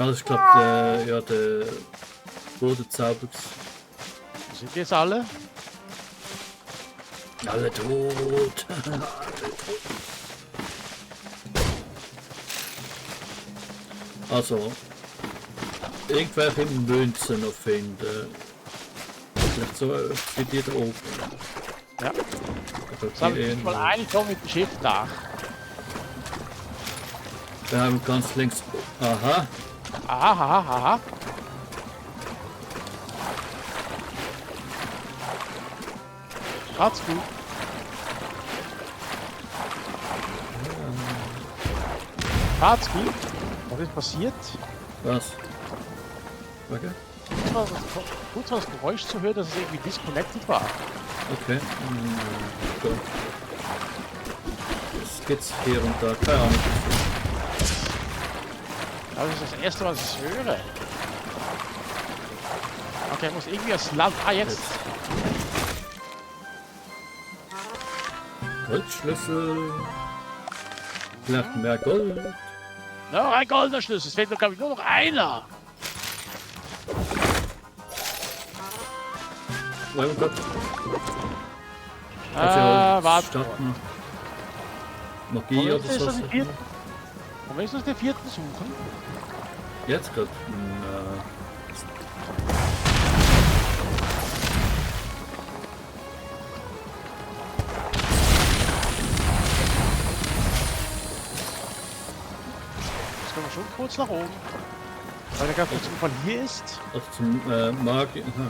Also ich glaube, ja, der Bodenzauber. Wo sind die jetzt alle? Alle tot. Also, irgendwelche Münzen noch finden. Vielleicht so wie die da oben. Ja. Oder Jetzt habe die ich mal irgendwo. eine Tonne mit dem Schiff da. Wir haben ganz links. Aha. Aha, aha, aha. Ganz gut. Ganz gut. Was ist passiert? Was? Okay. Kurz war das Geräusch zu hören, dass es irgendwie disconnected war. Okay. Gut. Es geht's hier und da. Keine Ahnung. Aber das ist das erste, was ich höre. Okay, ich muss irgendwie das Land. Ah, jetzt. Goldschlüssel. Vielleicht mehr Gold. Noch ein goldener Schlüssel. Es fehlt, glaube ich, nur noch einer. Oh Gott. Warte. Starten. Magie oder so. Und willst du den vierten suchen? Jetzt gerade. Jetzt kommen wir schon kurz nach oben. Weil der gerade zum Fall hier ist. Also zum Magie. Aha.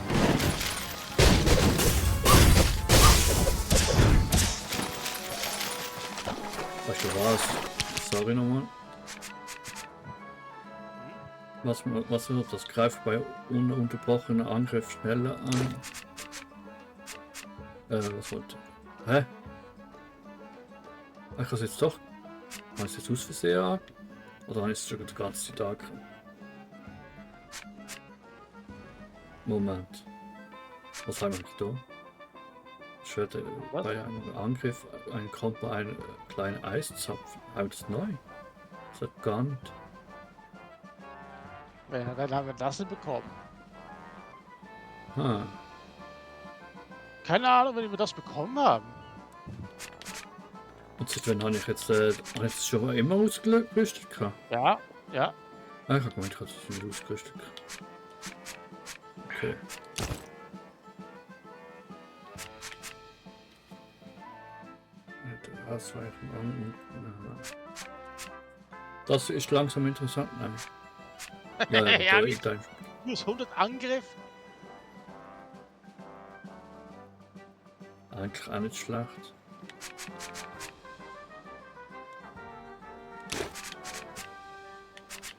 Weißt du was? Sorry nochmal. Was wird das? Greift bei ununterbrochenem Angriff schneller an. Was wollte ich? Hä? Ich kann es jetzt doch. Habe ich es jetzt aus Versehen an? Oder habe ich es schon die ganze Zeit angekommen? Moment. Was haben wir eigentlich da? Ich werde bei einem Angriff kommt bei einem kleinen Eiszapfen. Haben wir das neu? Das hat gar nicht. Ja, dann haben wir das nicht bekommen. Ah. Keine Ahnung, wenn wir das bekommen haben. Und seit wann habe ich jetzt schon immer ausgerüstet gehabt? Ja, ja. Ah, ich habe gemeint, ich habe es nicht ausgerüstet gehabt. Okay. Das war das ist langsam interessant, nein. Ja, plus 100 Angriff. Eigentlich auch nicht schlecht.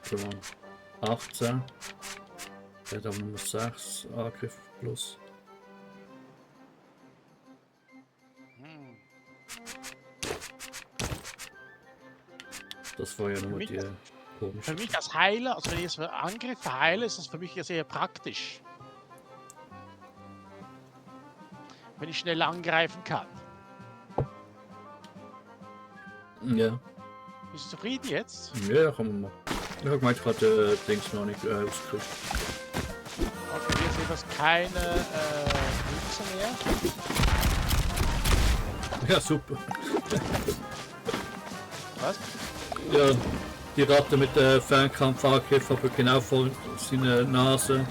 So, 18. Der hat Nummer 6 Angriff plus. Das war ja nur die komische. Für mich als Heiler, also wenn ich jetzt für Angriffe heile, ist das für mich sehr praktisch. Wenn ich schnell angreifen kann. Ja. Bist du zufrieden jetzt? Ja, kommen wir mal. Ich habe gemeint, gerade Dings noch nicht ausgerüstet. Okay, jetzt sind das keine Münzen mehr. Ja, super. Was? Ja, die Ratte mit der Fernkampfangriff, aber genau vor seiner Nase.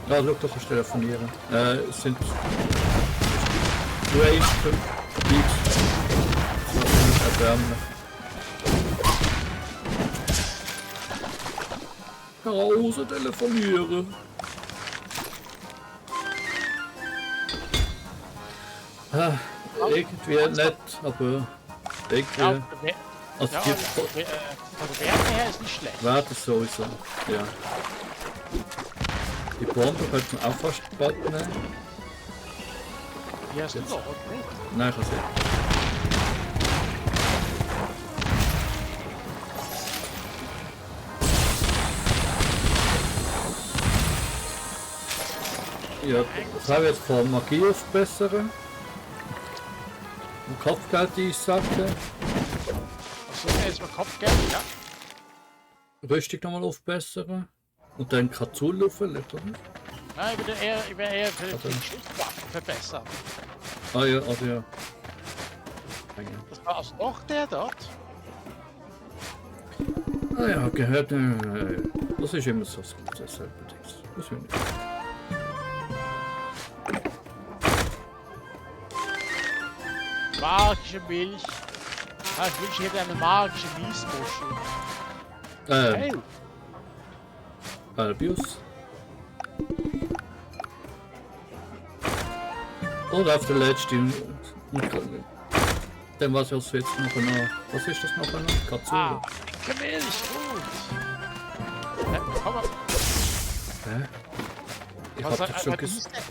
Ja, schau doch, ich telefonieren. Es sind Range 5 Beats. Erwärmen. Raus, telefonieren. Irgendwie nett, aber irgendwie. Ja, Also ja, die von der Werte her ist nicht schlecht. Werte sowieso, ja. Die Bombe könnte man auch fast bald nehmen. Die hast du Jetzt. noch, oder nicht? Nein, ich kann sehen. Ja, das haben wir jetzt von Magie aufbessern. Und Kopfgeld einsacke. Achso, jetzt mal Kopfgeld, ja. Rüstung nochmal aufbessern. Und dann Kazulu vielleicht, oder? Ja, ich will eher für Also- die Schusswaffen verbessern. Ah ja, also ja. Das war also doch der dort. Ah ja, gehört. Das ist immer so dasselbe Ding. Das ist ja nicht. Magische Milch. Ah, ich wünsche, ich hätte eine magische Miesmuschel. Hey, Albius. Und auf der letzten. Dann was jetzt noch einer. Was ist das noch einer? Katsura. dicke Milch, gut. Komm mal. Hä? Ich Was hab soll- das schon was gesehen. ist denn?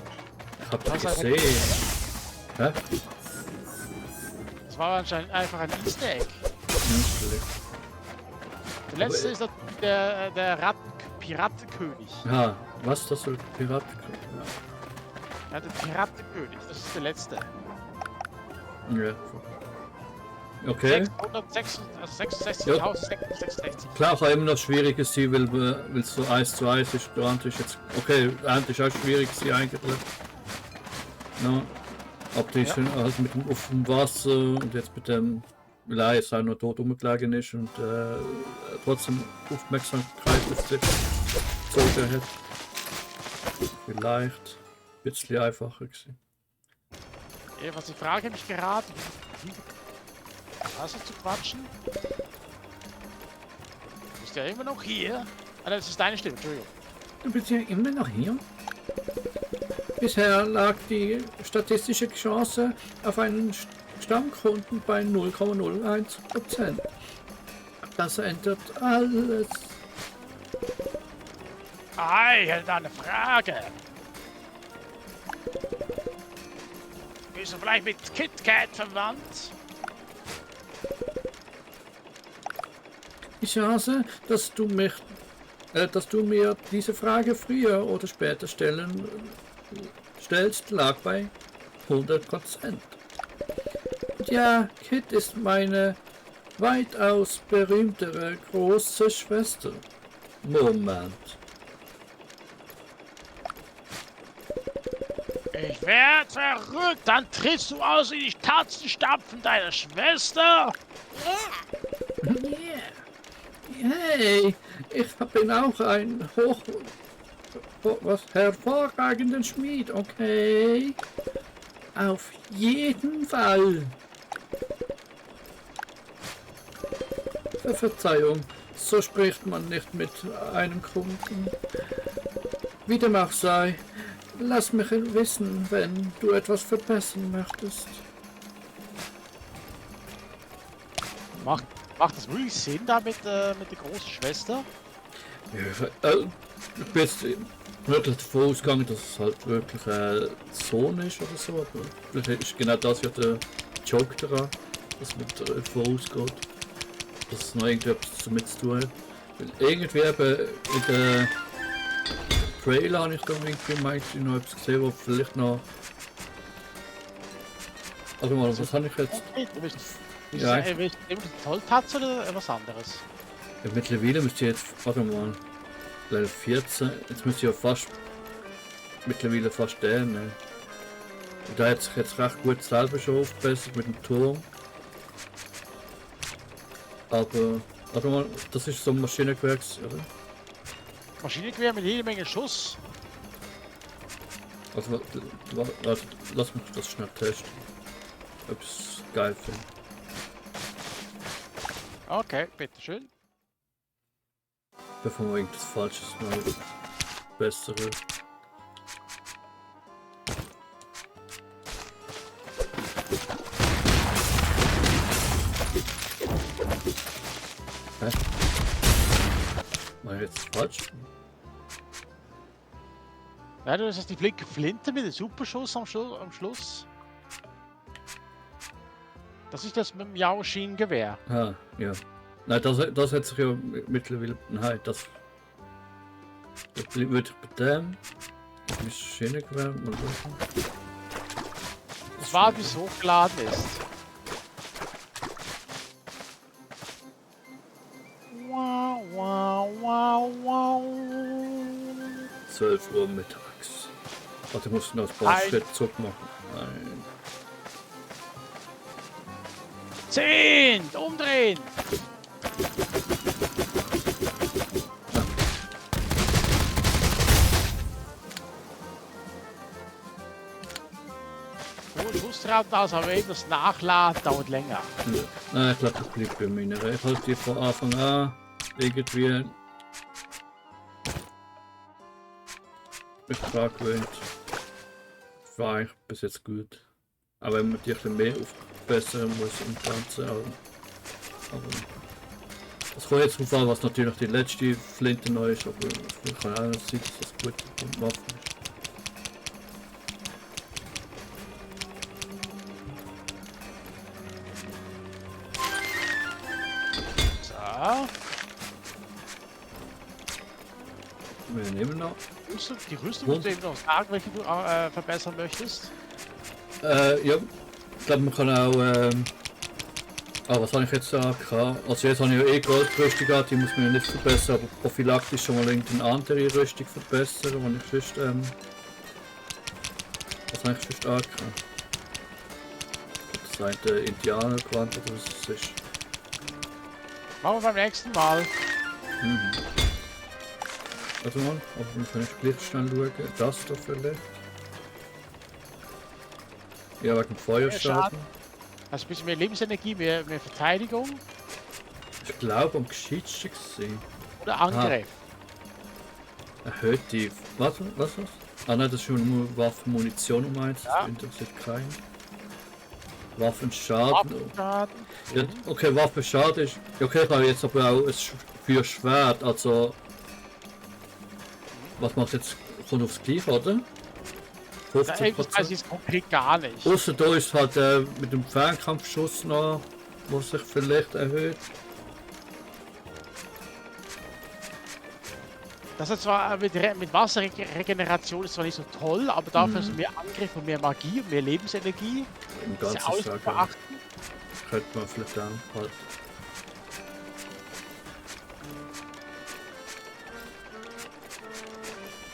Ich hab das was soll- gesehen. Hä? Das war anscheinend einfach ein Easter Egg. Ja, Der letzte ist der Piratenkönig. ja, was das soll Pirat? Ja, der Piratenkönig, das ist der letzte. Ja. Okay. 66.666. Klar, kann immer noch schwierig sein, weil es so 1 zu 1 ist. Der andere ist jetzt. Okay, der andere ist auch schwierig sein eigentlich. No. Aber die ist schon halt mit dem auf dem Wasser und jetzt mit dem, weil er jetzt auch noch tot rumgelegen ist und trotzdem Aufmerksamkeit auf sich gezogen hat. Vielleicht ein bisschen einfacher gewesen. Ja, was ich frage mich gerade, also zu quatschen? Du bist ja immer noch hier. Ah, das ist deine Stimme, Entschuldigung. Du bist ja immer noch hier. Bisher lag die statistische Chance auf einen Stammkunden bei 0,01%. Das ändert alles. Ah, ich hätte eine Frage. Bist du vielleicht mit KitKat verwandt? Die Chance, dass du mir diese Frage früher oder später stellst, lag bei 100%. Und ja, Kit ist meine weitaus berühmtere große Schwester. Moment. Ich werd verrückt, dann trittst du aus wie die Tatzenstapfen deiner Schwester. Yeah. Hey, ich bin auch ein hervorragender Schmied, okay? Auf jeden Fall. Verzeihung, so spricht man nicht mit einem Kunden. Wie dem auch sei, lass mich wissen, wenn du etwas verbessern möchtest. Macht das wirklich Sinn da mit der großen Schwester? Ja, ich bin jetzt wirklich davon ausgegangen, dass es halt wirklich ein Sohn ist oder so, aber vielleicht ist genau das ja der Joke daran, dass man davon ausgeht, dass es noch irgendetwas damit zu tun hat. Weil irgendwie eben in der Trailer habe ich da irgendwie noch etwas gesehen, wo vielleicht noch... Also mal, was habe ich jetzt? Okay, du bist Ja. immer Tolltatz oder was anderes? Ja, mittlerweile müsste ich jetzt, warte mal, Level 14, jetzt müsste ich ja fast, mittlerweile fast der nehmen. Und da hat sich jetzt recht gut selber schon aufgebessert mit dem Turm. Aber, warte mal, das ist so ein Maschinengewehr, oder? Maschinengewehr mit jede Menge Schuss. Also, warte, lass mich das schnell testen. Ob ich es geil finde. Okay, bitteschön. Bevor wir irgendwas Falsches mal bessere. Hä? War ich jetzt falsch? Ja, du hast die flinke Flinte mit dem Superschuss am Schluss. Das ist das mit dem Yaoshin-Gewehr. Ah, ja. Nein, das hat sich ja mittlerweile. Nein, das würde ich bei dem. Maschinengewehr mal suchen. Das war, wie es hochgeladen ist. Wow, wow, 12 Uhr mittags. Warte, musst du noch ein paar Schritte zurück machen. Nein. 10! Umdrehen! Gut, Schussraten aus, aber eben das Nachladen dauert länger. Ja. Nein, ich glaube, das bleibt bei meiner. Ich habe die von Anfang an irgendwie mich dran gewöhnt. Das war eigentlich bis jetzt gut. Aber wenn man die ein bisschen mehr aufbessern muss im Ganzen. Aber das kommt jetzt drauf an, was natürlich die letzte Flinte neu ist, aber es kann auch sein, dass das gut gemacht ist. So. Wir nehmen noch. Die Rüstung musst du eben noch sagen, welche du verbessern möchtest. Ja, ich glaube, man kann auch. Was habe ich jetzt sagen? Also, jetzt habe ich ja eh Goldrüstung gehabt, die muss man ja nicht verbessern, aber prophylaktisch schon mal irgendeine andere Rüstung verbessern, wenn ich sonst. Was habe ich sonst angehabt? Das ist ein Indianergewand oder was es ist. Machen wir beim nächsten Mal. Mhm. Warte mal, aber wir können gleich schnell schauen. Das da vielleicht. Ja, wegen dem Feuerschaden. Hast ein bisschen mehr Lebensenergie, mehr Verteidigung Ich glaube, am gescheitsten gesehen. oder Angriff. Erhöht die. Was? Ah nein, das ist schon nur Waffen-Munition um eins. Ja. Das interessiert keinen. Waffenschaden. Waffenschaden. Ja, okay, Waffenschaden ist. Okay, ich habe jetzt aber auch für Schwert, also. Was macht jetzt? Kommt aufs Gleiche, oder? Das weiß ich jetzt konkret gar nicht. Außer da ist halt mit dem Fernkampfschuss noch, was sich vielleicht erhöht. Das ist zwar mit Wasserregeneration ist zwar nicht so toll, aber dafür ist mehr Angriff und mehr Magie und mehr Lebensenergie. Im Das ist ja auch nicht zu Ganzen beachten. könnte man vielleicht auch halt.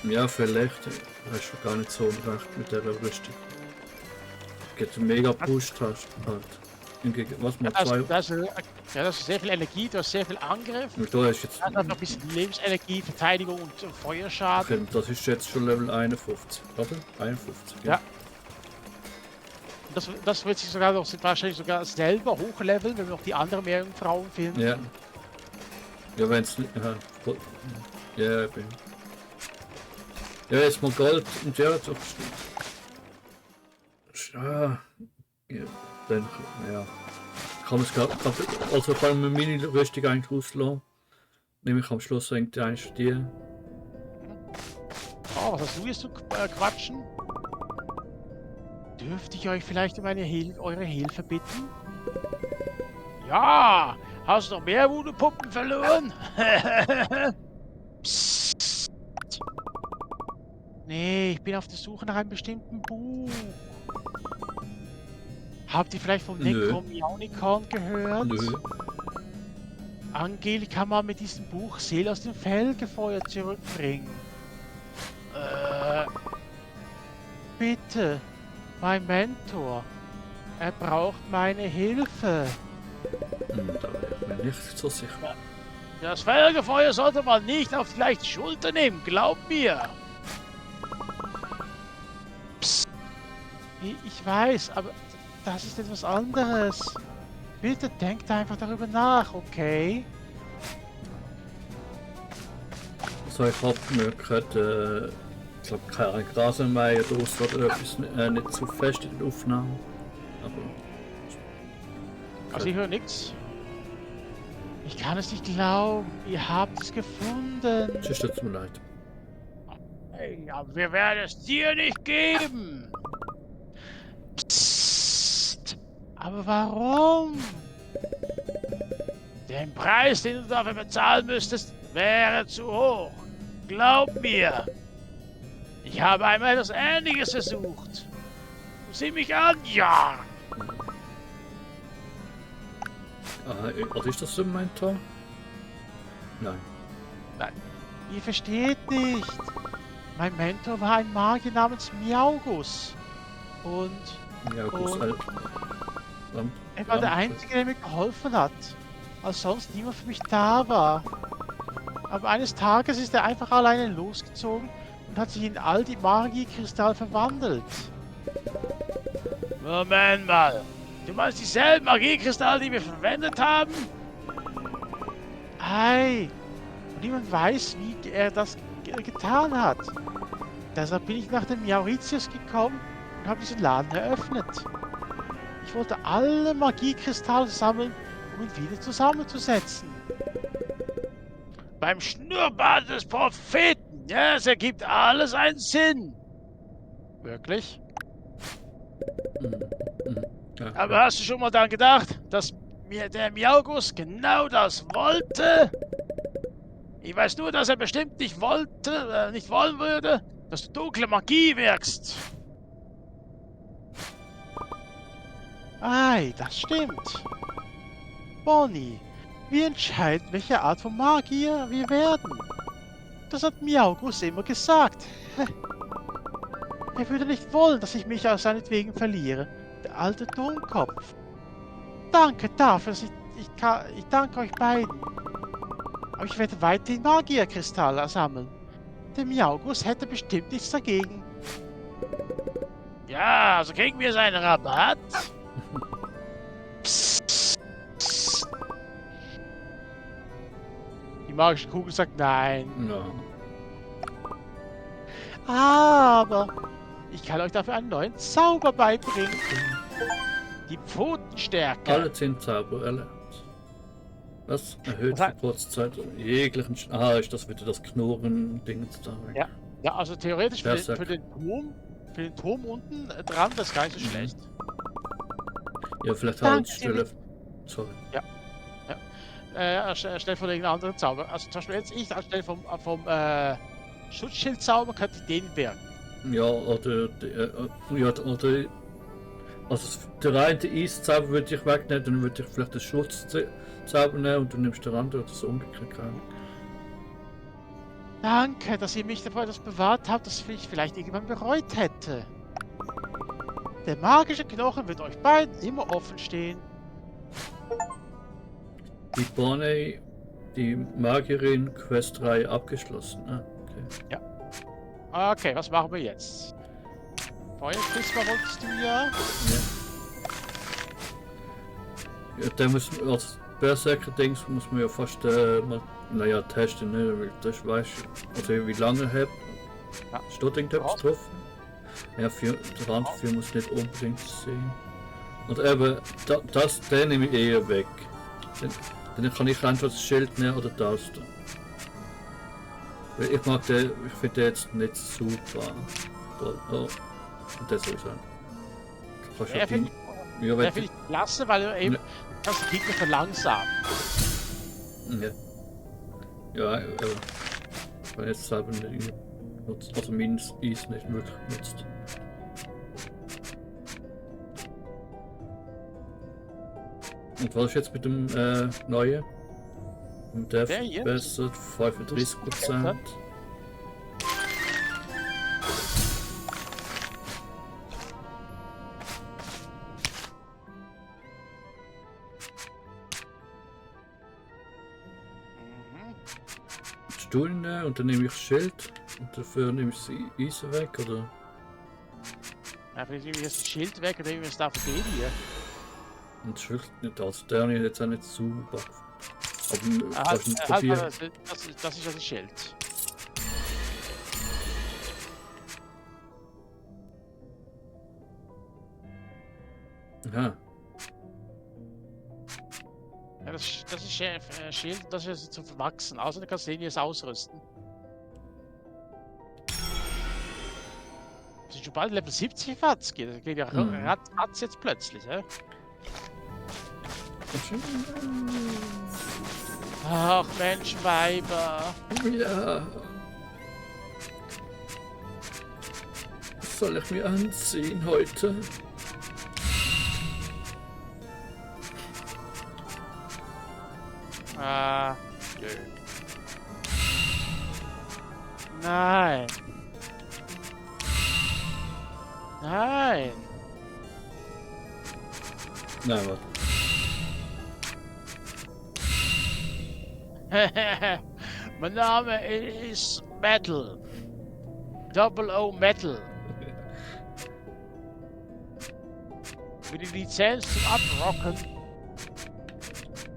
Ja, vielleicht hast du gar nicht so recht mit der Rüstung. Geht einen mega Boost hast halt. Was mal zwei. Das ist sehr viel Energie, du hast sehr viel Angriff. Und da ist jetzt. Dann hat noch ein bisschen Lebensenergie, Verteidigung und Feuerschaden. Okay, das ist jetzt schon Level 51, oder? 51. Ja. Das wird sich sogar noch wahrscheinlich sogar selber hochleveln, wenn wir noch die anderen Meerjungfrauen finden. Ja. Ja, wenn's. Ja, bin. Ja, jetzt mal Gold und ja, doch. Ja, dann, ja. Kann man es also kann man meine Rüstung eigentlich auslassen. Nämlich am Schluss hängt der eigentlich die. Oh, was hast du jetzt zu quatschen? Dürfte ich euch vielleicht um eure Hilfe bitten? Ja! Hast du noch mehr Voodoo-Puppen verloren? Psst. Nee, ich bin auf der Suche nach einem bestimmten Buch. Habt ihr vielleicht vom Necromiaunikon gehört? Nö. Angeblich kann man mit diesem Buch Seele aus dem Felgefeuer zurückbringen. Bitte, mein Mentor. Er braucht meine Hilfe. Da wäre ich mir nicht so sicher. Das Felgefeuer sollte man nicht auf die leichte Schulter nehmen, glaub mir. Psst. Ich weiß, aber das ist etwas anderes. Bitte denkt einfach darüber nach, okay? So, ich hoffe, man könnte, ich glaube, keine Rasenmäher draus oder etwas nicht zu fest in den Aufnahmen. Aber. Also ich höre nichts. Ich kann es nicht glauben. Ihr habt es gefunden. Es tut mir leid. Hey, aber wir werden es dir nicht geben. Psst. Aber warum? Den Preis, den du dafür bezahlen müsstest, wäre zu hoch. Glaub mir. Ich habe einmal etwas Ähnliches versucht. Sieh mich an, ja. Was ist das, so mein Tor? Nein. Nein. Ihr versteht nicht. Mein Mentor war ein Magier namens Miaugus. Und Ja, gut, halt. er war der Einzige, der mir geholfen hat, als sonst niemand für mich da war. Aber eines Tages ist er einfach alleine losgezogen und hat sich in all die Magiekristalle verwandelt. Moment mal. Du meinst dieselben Magiekristalle, die wir verwendet haben? Ei. Und niemand weiß, wie er das getan hat. Deshalb bin ich nach dem Mauritius gekommen und habe diesen Laden eröffnet. Ich wollte alle Magiekristalle sammeln, um ihn wieder zusammenzusetzen. Beim Schnurrbart des Propheten, ja, es ergibt alles einen Sinn. Wirklich? Ja, Aber hast du schon mal daran gedacht, dass mir der Miaugus genau das wollte? Ich weiß nur, dass er bestimmt nicht wollen würde, dass du dunkle Magie wirkst. Ei, das stimmt. Bonnie, wir entscheiden, welche Art von Magier wir werden. Das hat Miaugus immer gesagt. Er würde nicht wollen, dass ich mich aus seinetwegen verliere. Der alte Dummkopf. Danke dafür, ich danke euch beiden. Aber ich werde weiterhin Magierkristalle sammeln. Der Miaugus hätte bestimmt nichts dagegen. Ja, also kriegen wir seinen Rabatt. Psst. Die magische Kugel sagt nein. ja. Aber ich kann euch dafür einen neuen Zauber beibringen. Die Pfotenstärke. Alle 10 Zauber erlernt. Das erhöht für kurze Zeit jeglichen. Ist das wieder das Knurren-Ding da? Ja. Ja, also theoretisch für Berserk. den Turm unten dran, das ist gar nicht so schlecht. Ja, vielleicht Danke, Stelle. Sorry. Anstelle von irgendeinem anderen Zauber. Also zum Beispiel jetzt ich anstelle vom Schutzschildzauber könnte ich den wirken. Ja, oder. Also, der eine Eiszauber würde ich wegnehmen, dann würde ich vielleicht den Schutzzauber nehmen und du nimmst den anderen oder so umgekehrt. Danke, dass ihr mich davor etwas bewahrt habt, das ich vielleicht irgendwann bereut hätte. Der magische Knochen wird euch beiden immer offen stehen. Die Bonnie, die Magierin, Quest 3 abgeschlossen. Okay. Okay, was machen wir jetzt? Feuerprisma wolltest du ja? Ja, der muss als Berserker-Dings muss man ja fast mal testen, ne? Weil das weiß also wie lange er hat. Ja. Steht irgendetwas drauf? Ja, der Rand 4 muss nicht unbedingt sehen. Und eben, den nehme ich eher weg. Dann kann ich einfach das Schild nehmen oder das da. Weil ich finde den jetzt nicht super. Oh, das soll sein. Der finde ich klasse, weil er eben das Gegner verlangsamt. Ja, weil jetzt selber nicht nutzt, also meines Eis nicht wirklich nutzt. Und was ist jetzt mit dem neuen? Der verbessert 35%. Stuhl nehmen und dann nehme ich Schild und dafür nehme ich das Eisen weg, oder? Ja, vielleicht nehme ich jetzt das Schild weg und nehme ich es da von dem hier. Und das ist wirklich nicht, also der habe ich jetzt auch nicht super. Aber Das ist das Schild. Aha. Ja, das ist Schild, das ist zu verwachsen. Außerdem kannst du den jetzt ausrüsten. Das ist schon bald Level 70 Fatz geht. Das geht ja ratz jetzt plötzlich, hä? Ach Mensch, Weiber. Ja. Was soll ich mir anziehen heute? Nö. Nein. Nein. Nein, warte. Mein Name ist Metal. Double O Metal. Für die Lizenz zum Abrocken.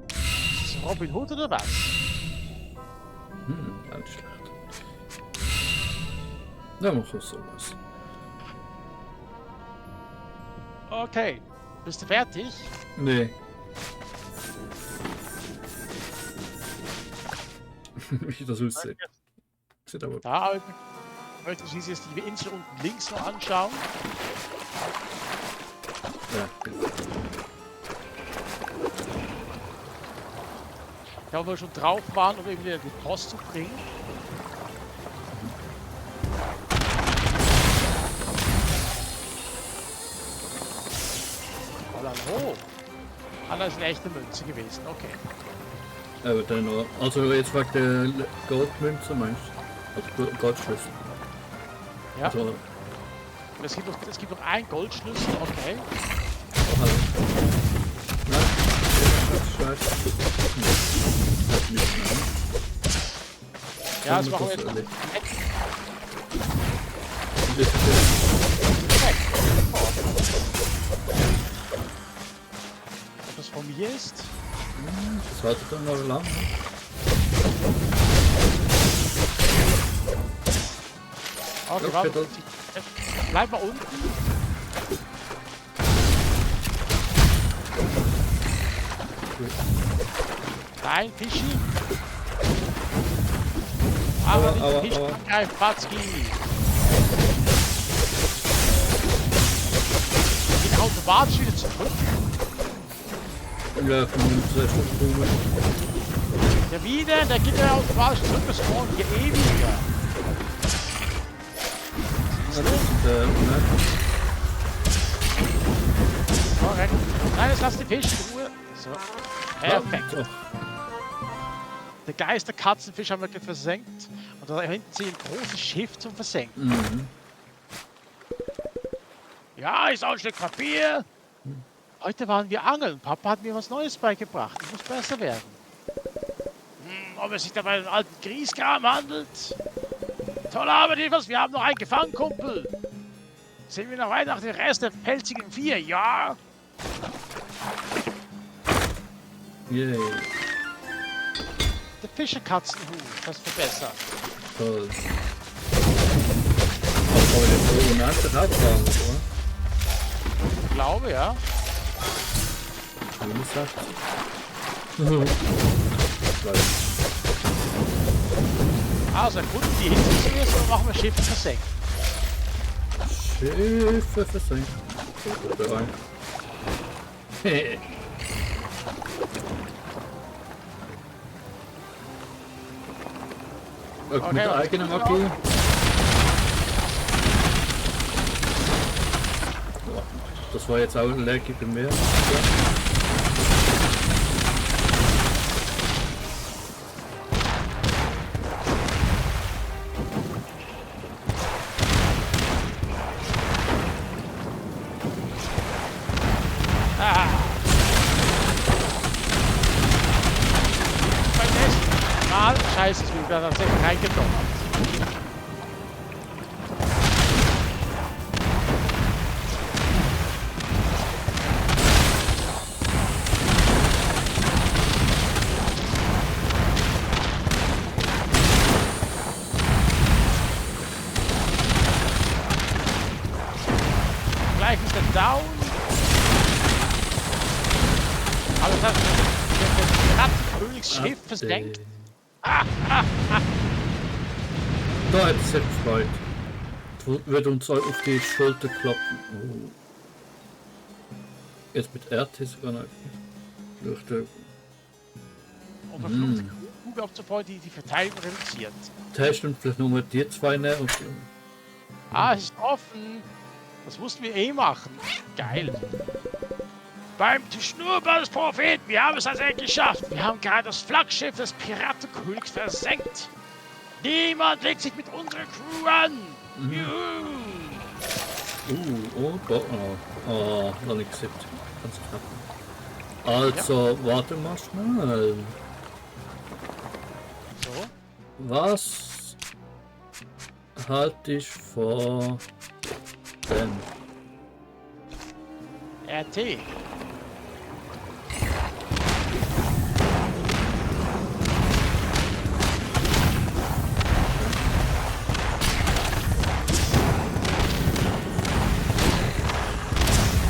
Ist das Robin Hood oder was? Ganz schlecht. Na, mach ich sowas. Okay. Bist du fertig? Nee. Wie das aussieht. Sieht aber. Da möchten Sie sich jetzt die Insel unten links noch anschauen. Ja, Da wo wir schon drauf waren, um eben wieder die Post zu bringen. Hallo. Ah, das ist eine echte Münze gewesen, okay. aber dann noch. Also jetzt wegen der Goldmünze meinst du? Also Goldschlüssel. Ja, Also, es gibt noch einen Goldschlüssel, okay. also. Nein, das ist scheiße. Das nicht mehr. Ja, das Dann machen wir muss jetzt. das Weg. Jetzt Ob das von mir ist? das wartet dann noch lang. Okay, Okay, warte. dann- Bleib mal unten. Nein, Fischi. Aber nicht Aua, Fisch, aua. kein Patzki. Geht automatisch wieder zurück. Ja, von den 2 Stunden. Ja, wieder, der geht ja automatisch zurück, das spawnt hier ewiger. Ne? Korrekt. Nein, jetzt lass die Fische in Ruhe. So. Perfekt. Oh, Der Geist der Katzenfisch haben wir gerade versenkt. Und da hinten sehen ein großes Schiff zum Versenken. mhm. Ja, ist auch ein Stück Papier. Heute waren wir angeln. Papa hat mir was Neues beigebracht. Ich muss besser werden. Ob es sich dabei um einen alten Grieskram handelt? Tolle Arbeit, Evers. Wir haben noch einen gefangen, Kumpel. Sehen wir noch weiter nach dem Rest der pelzigen Vier, ja? Yay. Der Fischerkatzenhut, das verbessert. Toll. Aber jetzt so unendlich Hauptwagen, oder? Ich glaube, ja. Wie gesagt. Also, gut, die hinten zuerst, dann machen wir Schiffe versenken. Schiffe versenkt. So, da rein. Okay, Mit was eigenem tun wir Akku. noch? Boah, das war jetzt auch ein Leerkippe mehr. Ah. Beim nächsten Mal scheiße es wieder, dass er reingedonnert. Gleich ist er down. Aber das hat der Rattenkönigs-Schiff versenkt. Da hat es sich gefreut. Wird uns auf die Schulter klopfen. Oh. Jetzt mit RT sogar noch. Durch den Um verfluchte Kugel abzufeuern, die die Verteidigung reduziert. Test und vielleicht nur die zwei nehmen. Und Ah, es ist offen. Das mussten wir eh machen. Geil. Beim Schnurrbart des Propheten, wir haben es tatsächlich geschafft. Wir haben gerade das Flaggschiff des Piratenkönigs versenkt. Niemand legt sich mit unserer Crew an. Juhu. Oh, da, oh, noch nicht 70. Ganz knapp. Also, warte mal schnell. So. Was halte ich vor denn? RT.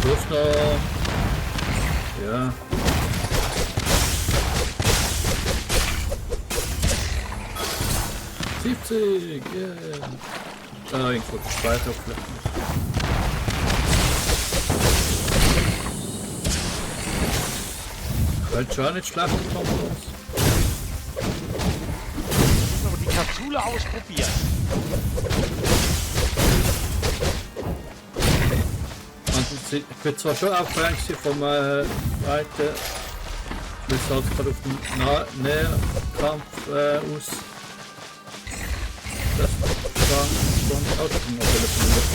Plus noch. Ja. Yeah. Ah, irgendwo weiter vielleicht nicht. Könnte schon nicht schlafen kommen. Aber die Kapsule ausprobieren. Also, ich bin zwar schon abgelenkt hier von meiner Seite. Ich will halt gerade auf den Nährkampf aus. Das war schon auch schon noch telefoniert.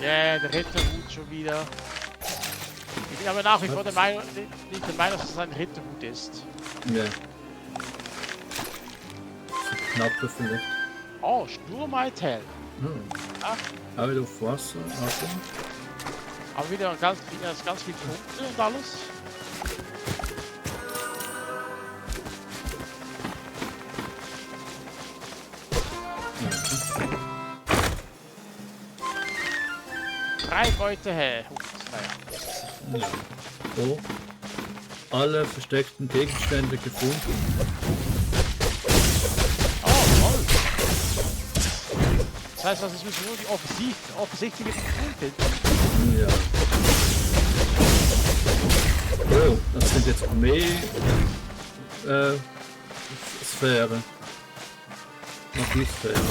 Ja, der Ritterhut schon wieder. Ich bin aber nach wie vor der Meinung, nicht der Meinung, dass es ein Ritterhut ist. Ja. So knapp vielleicht. Oh, Sturmeitel. Ach. Auch wieder auf Wasser, Achtung. Aber wieder ganz viele Punkte und alles. Drei Beute her. Ja. So. Alle versteckten Gegenstände gefunden. Oh, toll. Das heißt, das müssen nur die offensichtlichen Punkte. Ja. Oh, das sind jetzt mehr Sphären. Magiesphären.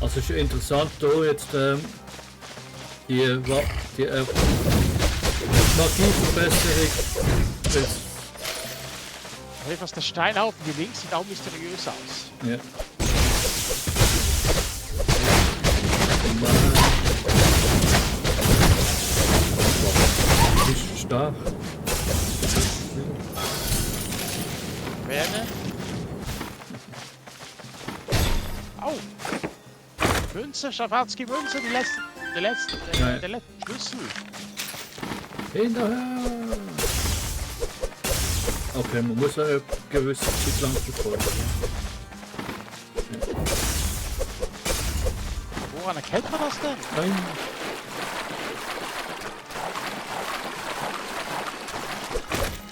Also ist interessant, da jetzt die Magieverbesserung. Etwas der Steinhaufen hier links sieht auch mysteriös aus. Ja. Ist stark. Werde. Au! Münze, Schafatzki Münze, der letzte Schlüssel. Hinterher! Okay, man muss eine gewisse Zeit lang verfolgen. Ja. Woran erkennt man das denn? Nein.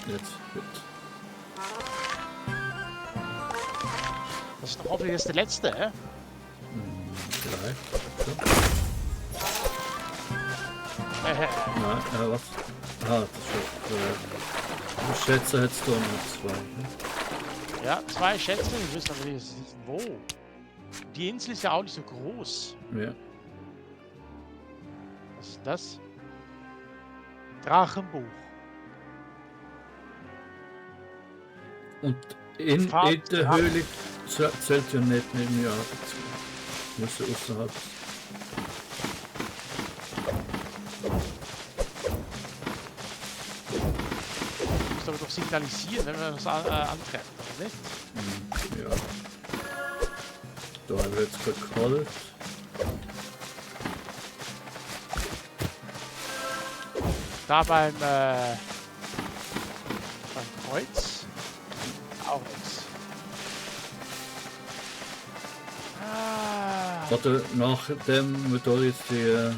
Jetzt wird. Das ist doch hoffentlich der letzte, hä? Vielleicht. So. Nein, was? Ah, das ist ich schätze, hättest du noch zwei. Ne? Ja, zwei Schätze, wir wissen aber nicht wo. Die Insel ist ja auch nicht so groß. Ja. Was ist das? Drachenbuch. Und in der Höhle zählt ja nicht neben mir ab. Muss ja außerhalb. Muss aber doch signalisieren, wenn wir das antreffen, oder nicht? Ja. Da haben wir jetzt gekollt. Da beim Kreuz auch nichts. Warte, nachdem wir da jetzt die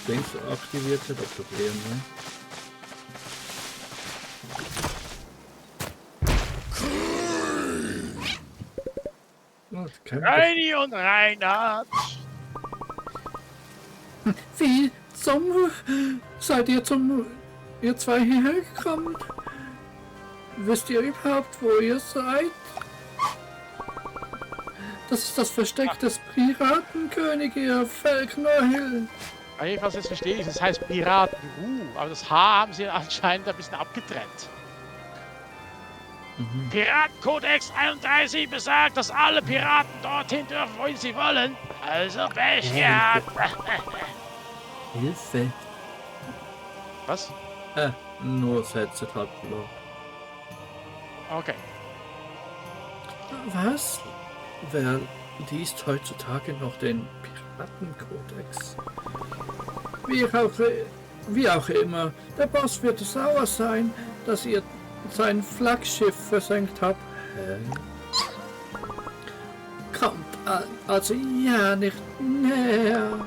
Dings aktiviert hat, auf der BM, ne? Reini und Reinhard! Wie seid ihr ihr zwei hierher gekommen? Wisst ihr überhaupt, wo ihr seid? Das ist das Versteck des Piratenkönig, ihr Fellknäuel. Jedenfalls jetzt verstehe ich, das heißt Piratenruh, aber das H haben sie anscheinend ein bisschen abgetrennt. Piratenkodex 31 besagt, dass alle Piraten dorthin dürfen, wo sie wollen. Also Pech gehabt. Hilfe. Was? Nur das Headset hat verloren. Okay. Was? Wer liest heutzutage noch den Piratenkodex? Wie auch immer, der Boss wird sauer sein, dass ihr sein Flaggschiff versenkt habt. Kommt also ja nicht näher,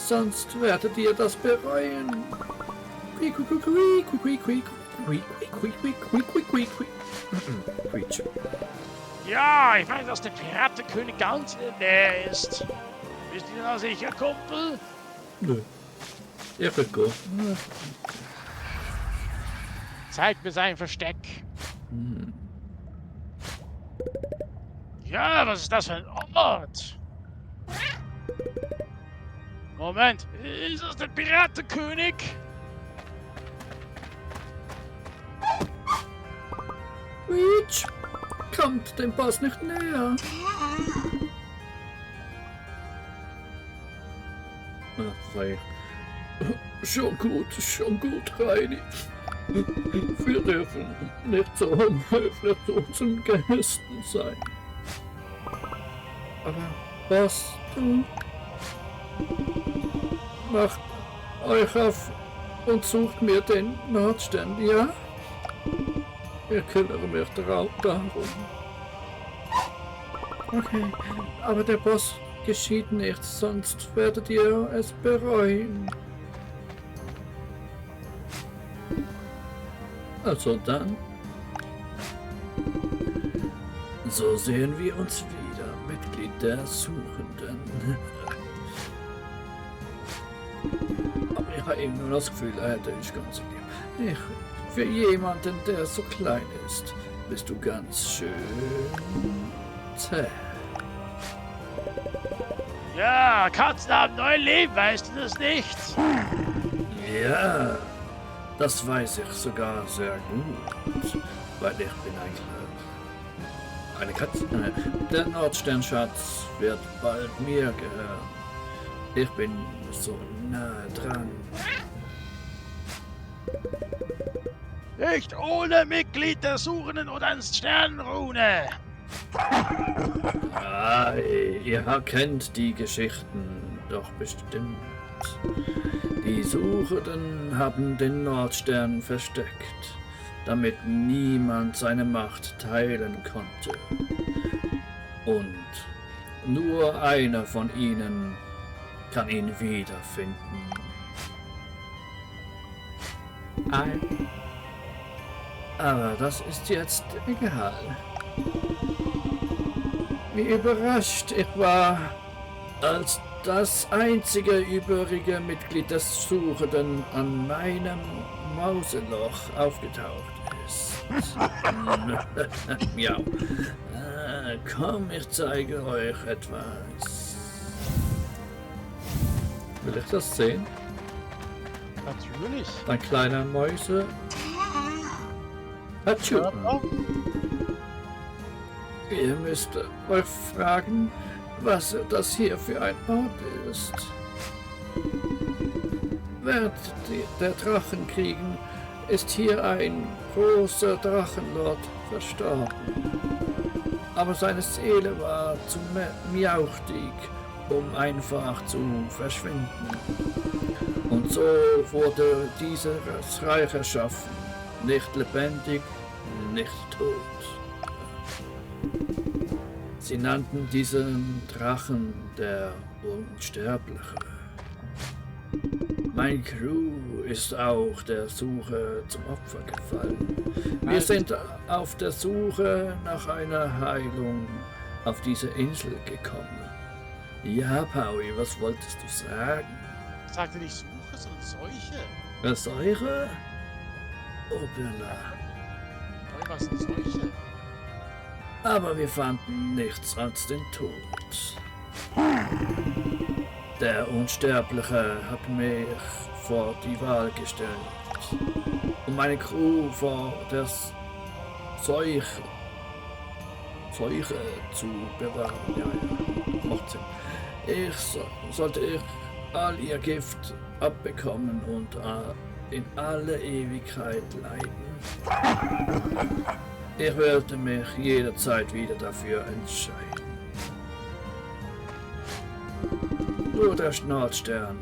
sonst werdet ihr das bereuen. Ja, ich weiß, dass der Piratenkönig ganz in der Nähe ist. Bist du da sicher, Kumpel? Nö. Ich will gehen. Zeig mir sein Versteck. Ja, was ist das für ein Ort? Moment, ist das der Piratenkönig? Reach! Kommt dem Boss nicht näher! Schon gut, Reini. Wir dürfen nicht so unhöflich zu unseren Gästen sein. Aber was du? Macht euch auf und sucht mir den Nordstern, ja? Ich kümmere mich darum. Okay, aber der Boss geschieht nichts, sonst werdet ihr es bereuen. Also dann. So sehen wir uns wieder, Mitglied der Suchenden. Aber ich habe immer nur das Gefühl, er ist ganz lieb. Für jemanden, der so klein ist, bist du ganz schön zäh. Ja, Katzen haben neuen Leben, weißt du das nicht? Ja, das weiß ich sogar sehr gut, weil ich bin eine Katze. Der Nordsternschatz wird bald mir gehören. Ich bin so nah dran. Nicht ohne Mitglied der Suchenden oder ein Sternrune. Ah, ihr kennt die Geschichten doch bestimmt. Die Suchenden haben den Nordstern versteckt, damit niemand seine Macht teilen konnte. Und nur einer von ihnen kann ihn wiederfinden. Aber das ist jetzt egal. Wie überrascht ich war, als das einzige übrige Mitglied des Suchenden an meinem Mauseloch aufgetaucht ist. Miau. Komm, ich zeige euch etwas. Will ich das sehen? Natürlich. Ein kleiner Mäuse. Hatschu. Ihr müsst euch fragen, was das hier für ein Ort ist. Während der Drachenkriegen ist hier ein großer Drachenlord verstorben. Aber seine Seele war zu miauchtig, um einfach zu verschwinden. Und so wurde dieses Reich erschaffen. Nicht lebendig, nicht tot. Sie nannten diesen Drachen der Unsterbliche. Mein Crew ist auch der Suche zum Opfer gefallen. Wir sind auf der Suche nach einer Heilung auf diese Insel gekommen. Ja, Paui, was wolltest du sagen? Ich sagte nicht Suche, sondern Seuche. Eine Säure? Opala. Was ist eine Seuche? Aber wir fanden nichts als den Tod. Der Unsterbliche hat mich vor die Wahl gestellt, um meine Crew vor der Seuche zu bewahren. Ja, macht Sinn. Sollte ich all ihr Gift abbekommen und in alle Ewigkeit leiden. Ich würde mich jederzeit wieder dafür entscheiden. Nur der Nordstern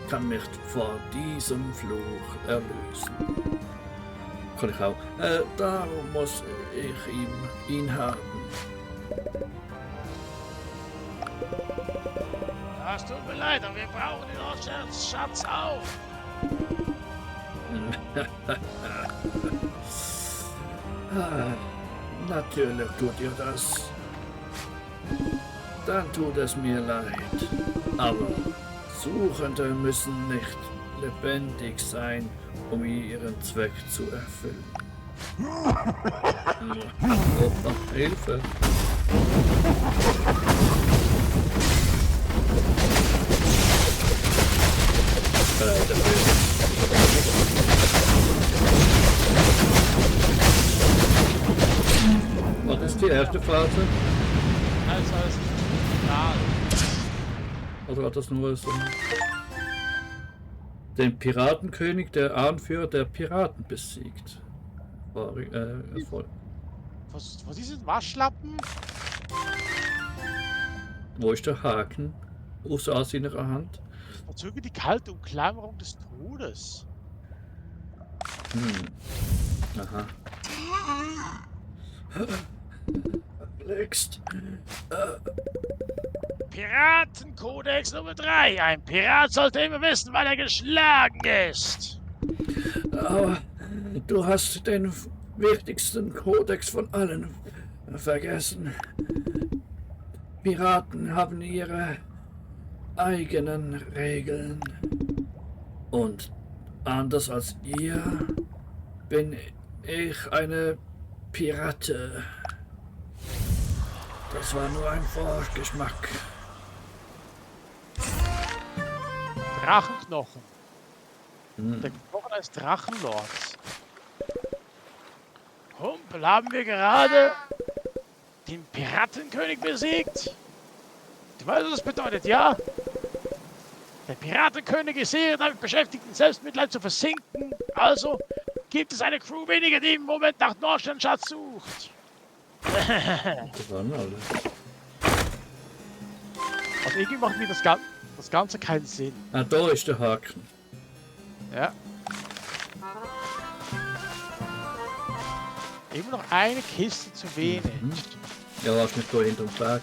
kann mich vor diesem Fluch erlösen. Kann ich auch. Darum muss ich ihn haben. Das tut mir leid, aber wir brauchen den Nordsterns-Schatz auch. Natürlich tut ihr das. Dann tut es mir leid. Aber Suchende müssen nicht lebendig sein, um ihren Zweck zu erfüllen. Oh, Hilfe! Was ist die erste Phase? Also, ja. Also hat das nur so den Piratenkönig, der Anführer der Piraten besiegt. Erfolg. Was ist ein Waschlappen? Wo ist der Haken? Aus in ihrer Hand. Verzöge die kalte Umklammerung des Todes. Aha. Längst. Piratenkodex Nummer 3. Ein Pirat sollte immer wissen, wann er geschlagen ist. Aber du hast den wichtigsten Kodex von allen vergessen. Piraten haben ihre eigenen Regeln. Und anders als ihr bin ich eine Pirate. Das war nur ein Vorgeschmack. Drachenknochen. Der Knochen eines Drachenlords. Kumpel, haben wir gerade den Piratenkönig besiegt? Du weißt, was das bedeutet, ja? Der Piratenkönig ist hier damit beschäftigt, in Selbstmitleid zu versinken. Also gibt es eine Crew weniger, die im Moment nach Nordsternschatz sucht. Das waren alle. Also irgendwie macht mir das Ganze keinen Sinn. Ah, da ist der Haken. Ja. Immer noch eine Kiste zu wenig. Ja, warst nicht da hinterm Berg.